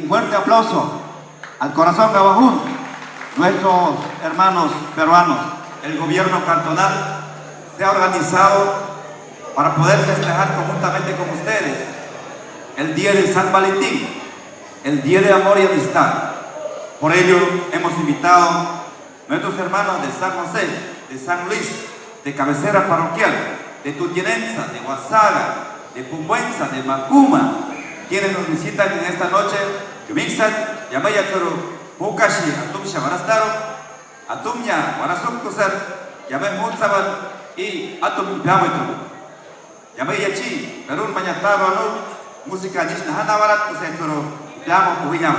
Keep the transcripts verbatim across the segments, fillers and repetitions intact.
Fuerte aplauso al Corazón Awajún, nuestros hermanos peruanos. El gobierno cantonal se ha organizado para poder festejar conjuntamente con ustedes el Día de San Valentín, el Día de Amor y Amistad. Por ello, hemos invitado nuestros hermanos de San José, de San Luis, de cabecera parroquial, de Tutinensa, de Guasaga, de Pumbuensa, de Macuma, quienes nos visitan en esta noche, Yumiksat, yamay ya turu, Pukashi, Atumsha Barastaru, Atumia, Barasuk Kusar, yamay Mutsaban, y Atum Biamuitu. Yamay yachi, Perú maña taru anu, música ñichna hanawarat, kusai turu, Biamu Puhiñam.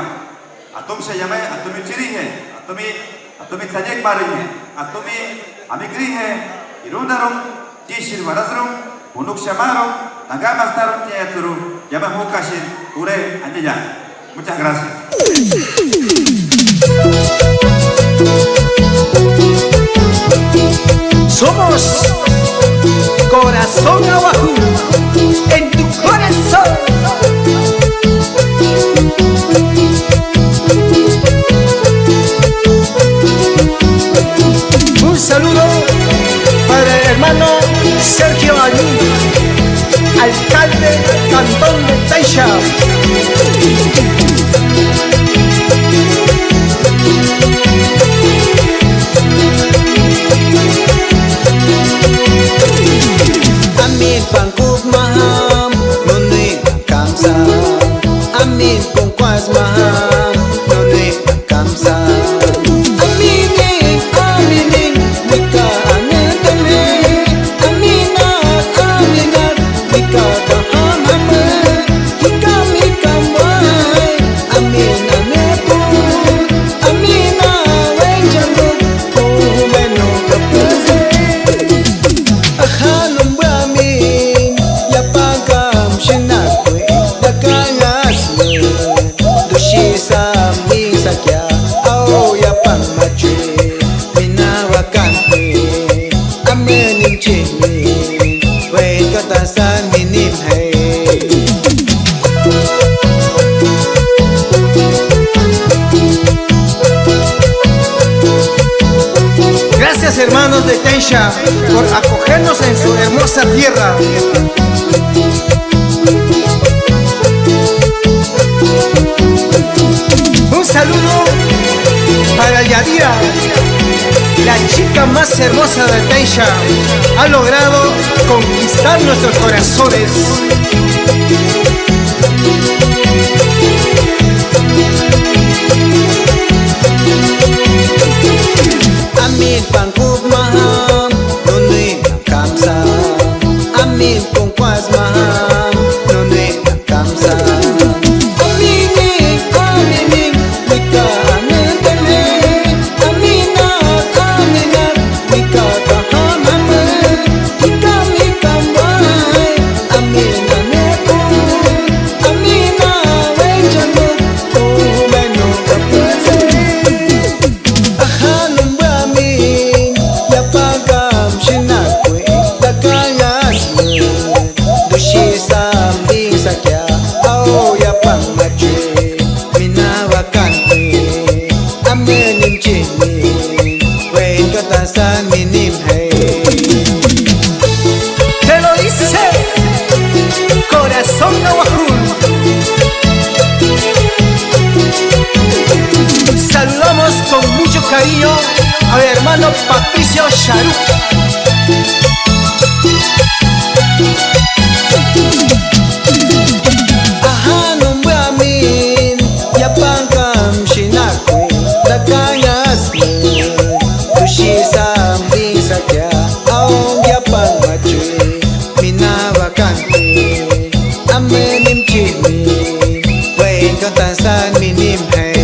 Atumsha yamay, Atumi Chirihe, Atumi, Atumi Tsañek Marihe, Atumi Amigrihe, Irunarung, Chishir Barasrung, Punuk Shamarung, Nagamas Tarung, Tiña Turu, yamay Pukashi, Ure, Andiya. Muchas gracias. Somos Corazón Awajún, en tu corazón. Un saludo para el hermano Sergio Añil, alcalde cantón de Taisha. Amin pangkuk maham, nunui kamsa. Amin kungkwas maham, nunui kamsa. Aminin, aminin, mika ane teme. Aminat, aminat, mika kaham hame. Hikam, hikam wai, amin ane put. Amina wai jambut, kumeno kapese. Ahanum bamin, yapangkam shinakwe, dakangas me. Dushi sambing sakya, au yapang mache, mina wakante, amenim chimi, wai katasan minim hai. Gracias, hermanos de Taisha, por acogernos en su hermosa tierra. Un saludo para Yadira, la chica más hermosa de Taisha. Ha logrado conquistar nuestros corazones. Amin pangkuk maham, nunui kamsa. Amin kungkwas maham, nunui kamsa. Aminin, aminin, mika ane teme. Amina, amina, mika kaham hame. Hikam, hikam wai, amin ane put. Amina wai jambut, kumeno kapese. Ahanum bamin, yapangkam shinakwe, dakangas me. Dushi sambing sakya, au yapang mache, mina wakante, amenim chimi, wai katasan minim hai. Te lo dice Corazón Awajún. Saludamos con mucho cariño al hermano Patricio Sharu. Ahanum bamin, yapangkam shinakwe, dakangas me. Dushi sambing sakya, au yapang mache, mina wakante, amenim chimi, wai katasan minim hai.